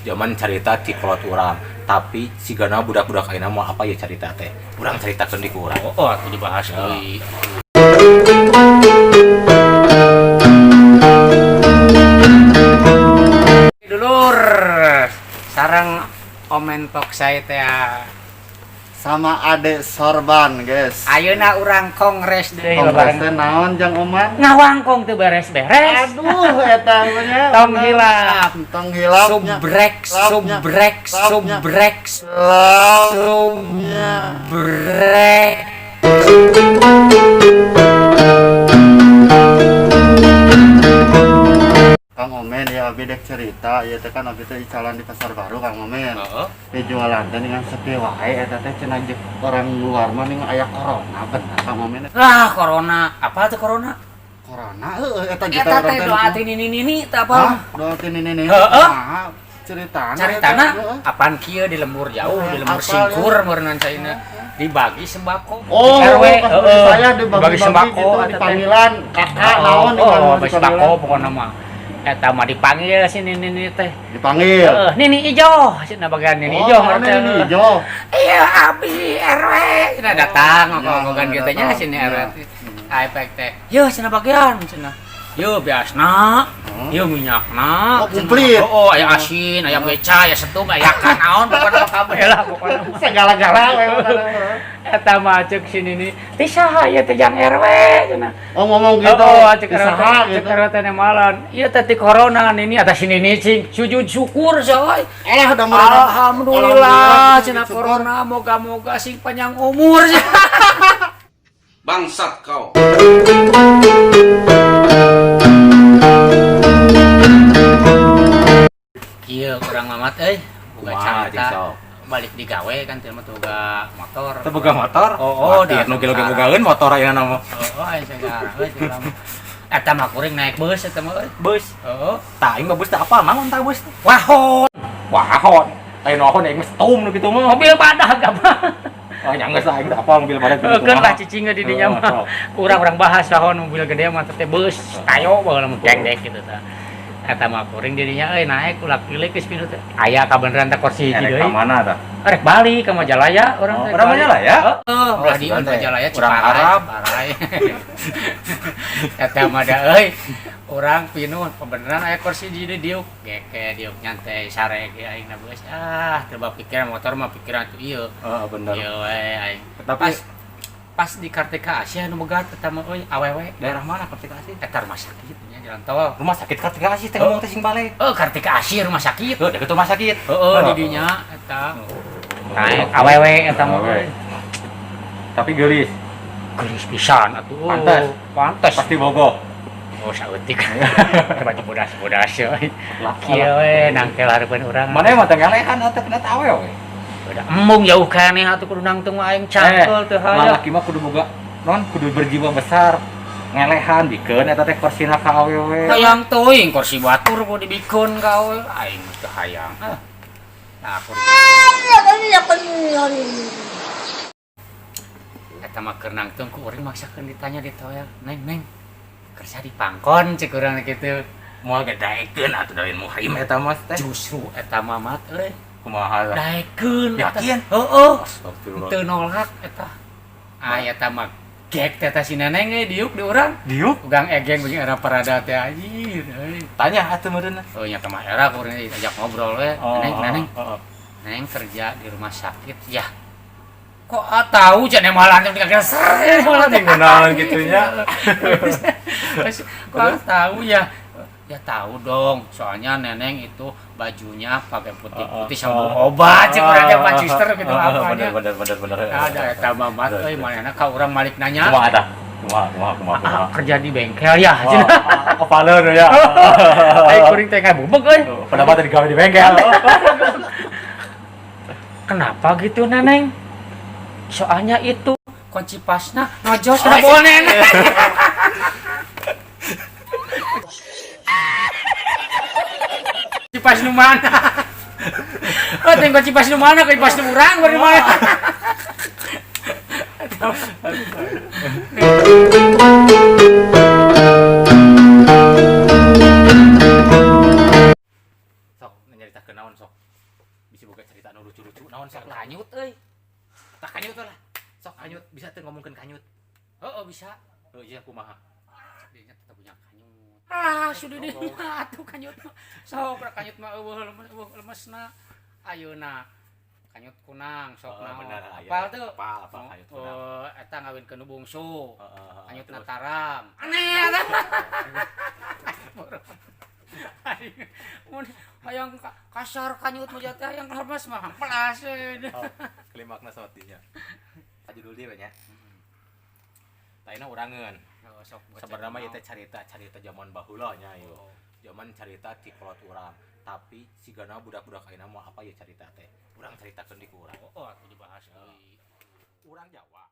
Zaman carita ti kolot urang, tapi sigana budak-budak ayeuna mah apa ya carita teh? Urang caritakeun di ku urang. Oh, atuh dibahas deui. Dulur, sareng Omen Poksai teh. Sama Adek Sorban, guys. Ayeuna urang kongres deui. Kongres teh naon, Jang Oman? Ngawangkong teu beres-beres. Aduh, eta mah nya. Tong hilap. Tong hilap nya. Subrek, Lapnya. subrek, Lapnya. subrek, Lapnya. subrek. Kang Omen ya, abi dek cerita, ya teh kan abi teh icalan di Pasar Baru, Kang Omen. Heeh. Di jualan teh dengan sepi wae eta teh, cenah jeung orang luar mah ning aya corona, bener, Kang Omen? Lah, corona. Apa tuh corona? Corona heueuh eta kita Eta orang teh doa ti nini nini teh apa? Hah? Doa ti nini nini. Heeh. Kumaha ceritana? Caritana eta? Heeh. Apaan kieu di lembur jauh, di lembur Apal, singkur meureunnan caina. Dibagi sembako. Oh, Di RW, pas heeh. saya dibagi-bagi sembako gitu, eta teh. Dipanggilan kakak naon, Oh, dipanggilan. bagi sembako pokokna mah. Eta mah dipanggil si nini nini teh. Dipanggil. Heeh, nini ijo, cenah bagian nini Oh, ijo mana ngerti. nini ijo? Iya, abi RW. Cenah datang Ya, ngomong-ngomongan gitu nya datang. sini RW. Ya. Efek teh. Yo cenah bagian cenah. Yo biasna, yo minyakna. Oh, komplit. Oh, aya asin, aya beca, aya setum, aya kan naon pokona kabeh lah pokona mah. Segala-gala we pokona. Eta mah ceuk si nini, "Teh saha ieu teh jang RW?" cenah. Oh, ngomong gitu. Oh, cek Usaha RW, cek gitu. RW teh nemalan. Ieu teh ti corona nini atas si nini cing sujud syukur coy. Alah, udah meureun. Alhamdulillah cenah syukur. Corona moga-moga sing panjang umur. Bangsat kau. Kieu urang mamat euy, boga Kumaha, carita. jeung sok? Balik digawe kan teh mah boga motor. Teu boga motor? Oh, Mati, dah, nu gelo ge sengsara. bogaeun motor ayeuna mah. Oh, aya segala euy teh lama. Eta mah kuring naik bus eta mah euy. Bus. Heeh. Tah aing mah bus teh apa? Mangun tah bus teh. Wahon, Wahon. Lain wahon aing mah setum nu kitu mah. Mobil badag apa? Oh, nya geus lah aing teh apa mobil badag kitu Keun mah. lah cicing di dinya Oh, mah. sok. Urang-urang bahas wahon mobil gede mah teh bus tayo baheula mah dengdek gitu tah. Eta mah kuring di dinya euy naik ulak pilik geus pintu teh. Aya kabeneran teh kursi hiji Erek deui. ka mana tah? Rek balik ke Majalaya urang Oh, teh. urang Balik. Majalaya? Heeh, Oh, belah dieu sugan teh. Majalaya Urang Ciparai, Arab. Ciparai. Eta mah da euy. Urang pinuh kebeneran aya kursi di dieu diuk geke diuk nyantai sare ge aing na geus ah teu pikiran motor mah pikiran tuh ieu. Heeh, bener. Ieu we aing. Tapi Pas pas di Kartika Asia nu megat eta mah euy awewe. Daerah mana Kartika Asih? Eta rumah sakit nya jalan tol. Rumah sakit Kartika Asih teh ngomong teh sing balik. Oh, Kartika Asih rumah sakit. Heuh, deket rumah sakit. Heeh, di dinya eta. Naik awewe eta mah Awewe. euy. Tapi geulis, Gelis pisan atuh. Pantes. Pantes. Pasti bogoh. Oh, saeutik. Baju bodas-bodas euy. Lah, Kieu we nangkel hareupeun urang. Mana emang teh ngelehan atuh kena awewe we. Udah embung jauh keneh atuh kudu nangtung mah aing cangkel teu hayang. Lalaki mah kudu boga non kudu berjiwa besar. Ngelehan bikeun eta teh korsina ka awewe. Hayang teuing kursi batur kudu dibikeun ka awewe aing mah teu hayang. Ah. Nah, aku eta mah keur nangtung ku urang maksakeun ditanya di toel. "Neng, neng. Kersa dipangkon," cek urang kitu. Moal ge daekeun atuh dain muhrim eta mah teh. Justru eta mah mat euy. Kumaha lah? Daekeun eta. Yakin? Heeh. Astagfirullah. Teu nolak eta. Ah, eta mah gek teh eta si neneng euy diuk di urang. Diuk Ugang egeng jeung era parada teh anjir euy. Tanya atuh meureunna. Oh nya mah era ku urang ajak ngobrol we. Oh, "Neng, neneng, oh, oh. Neng kerja di rumah sakit ya?" "Kok ah, tahu?" cenah malah antum dikageser malah teh. Kunaon kitu nya? Terus, "Kok ah, tahu ya?" "Ya tahu dong, soalnya neneng itu bajunya pakai putih-putih sama obat," cek urang teh Pak Suster gitu apanya. Bener bener bener bener. Ada eta mah mat euy manehna ka urang malik nanya. Kumaha tah? Kumaha kumaha kumaha "Ah, kumaha. kerja di bengkel ya?" Wah, kepaleun ya. Ai kuring teh ngabubeg euy. Pendapat digawe di bengkel. "Kenapa gitu, Neneng?" "Soalnya itu kunci pasna nojos na bonen." Kunci pas nu mana? Oh, teh kunci pas nu mana? Kunci pas nu urang bari mana? Sok Nyaritakeun naon sok? Bisa boga cerita anu lucu-lucu naon sok lah. Kanyut euy. Tah, kanyut lah. Sok kanyut, bisa teu ngomongkeun kanyut? Heeh, bisa. Heuh, iya kumaha? Dinya tetap punya kanyut. Ah, sudah di atuh kanyut mah. Sok kanyut mah euweuh euweuh lemesna. Ayeuna kanyut kunang sok Oh, naon. bener, aya. Apal teu? Apal, apal kanyut kunang. Oh, eta ngawinkeun nu bungsu. Heeh, Kanyut terus? Tarang. Aneh eta. Mun hayang kasar kanyut mah teh, hayang lemes mah pelas. Oh, klimaksna saat dinya. Judul dia banyak. Taina urangeun. Oh, sok buat Sebenarnya mah cerita ieu teh carita-carita zaman baheula nya ieu. Oh. Zaman carita ti kolot urang. Tapi sigana budak-budak ayeuna mah apa ya carita teh? Urang caritakeun di ku urang. Oh, atuh dibahas deui. Urang Jawa.